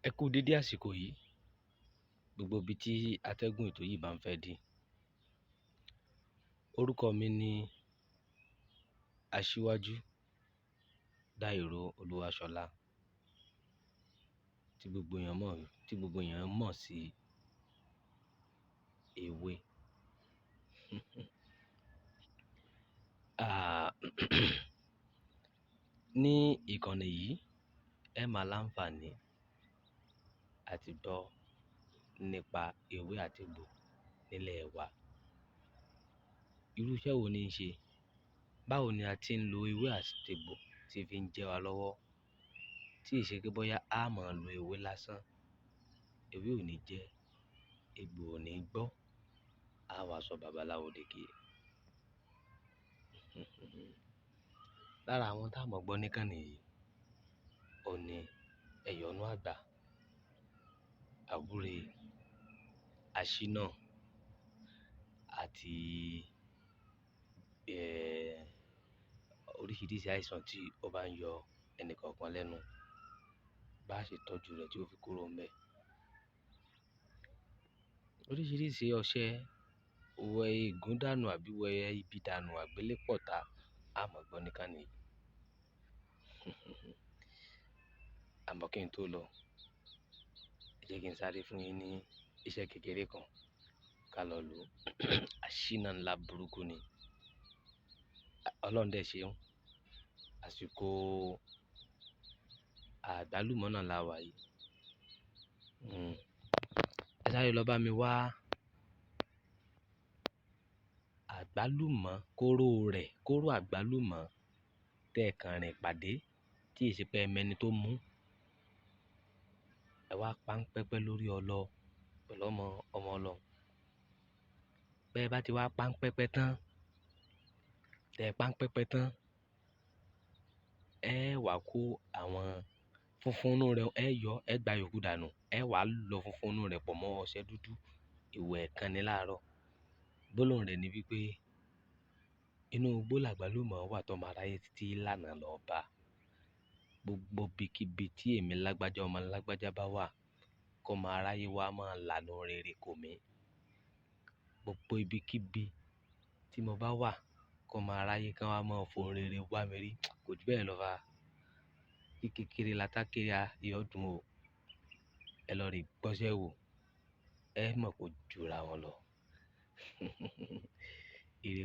Ẹ kú dédé àsìkò yìí, gbogbo ibi tí atẹ́gùn ètò yìí bá ń fẹ́ dé. Orúkọ mi ni Aṣíwájú Dáìró Olúwaṣọlá, tí gbogbo èèyàn mọ̀, tí gbogbo èèyàn mọ̀ sí Ewé. À, ní ìkànnì yìí, ẹ máa láǹfààní àti gbọ́ nípa ewé àti egbò nílẹ̀ wa. Irú iṣẹ́ wo ní ń ṣe? Báwo ni a ti ń lo ewé àti egbò tí fi ń jẹ wa lọ́wọ́? Tí ì ṣe pé bóyá a máa lo ewé lásán, ewé ò ní jẹ́, egbò ò ní gbọ́, a wá sọ bàbá aláwo d'eke. Lára àwọn tá a mọ̀ gbọ́ ní ìkànnì yìí, òní ẹ̀yọ̀nú àgbà, àwúre, àṣínà àti, ẹ́, oríṣiríṣi àìsàn tí ó bá ń yọ ẹni kọ̀ọ̀kan lẹ́nu, bá ṣe tọ́jú rẹ̀ tí ó fi kúrò níbẹ̀. Oríṣiríṣi ọṣẹ, wẹ ìgún dànù àbí wẹ ibi dànù, àgbélépọ̀tà, a mọ̀ gbọ́ ní ìkànnì yìí. Àmọ́ kí n tó lọ, ẹ jẹ́ kí n sáré fún yín ní iṣẹ́ kékeré kan ká lọ lò. Àṣínà ńlá burúkú ni. Ọlọ́run dẹ̀ ṣe ọ́n. Àsìkò àgbálùmọ́ náà la wà yìí. Ẹ sáré lọ bá mi wá àgbálùmọ́, kóró rẹ̀, kóró àgbálùmọ́ tẹ kàn rìn pàdé tí ì ṣe pé ẹ mọ ẹni tó mú. Ẹ wá pańpẹ́pẹ́ lórí ọlọ pẹ̀lú ọmọ, ọmọ ọlọ. Bẹ́ ẹ bá ti wá pańpẹ́pẹ́ tán, tẹ pańpẹ́pẹ́ tán, ẹ wá kó àwọn funfun inú rẹ̀, ẹ yọ, ẹ gba yòókù dànù, ẹ wá lọ funfun inú rẹ̀ pọ̀ mọ́ ọṣẹ dúdú, ìwẹ̀ kan ní láàárọ̀. Gbólóhùn rẹ̀ ni wípé inú igbó làgbálùmọ́ wà tó máa ráyé títí lánàá lọ bá. Gbogbo ibikíbi tí èmi lágbájá, ọmọ lágbájá bá wà, kó máa ráyé wá máa lànà rere kò mi. Gbogbo ibikíbi tí mo bá wà, kó máa ráyé kí wọ́n máa fọn rere wá mi rí. Kò ju bẹ́ẹ̀ lọ fá. Kí kékeré látá kéré a, yọ dùn o. Ẹ lọ rí gbọ́sẹ̀ wò, ẹ mọ̀ pé ó jura wọn lọ. Ire o.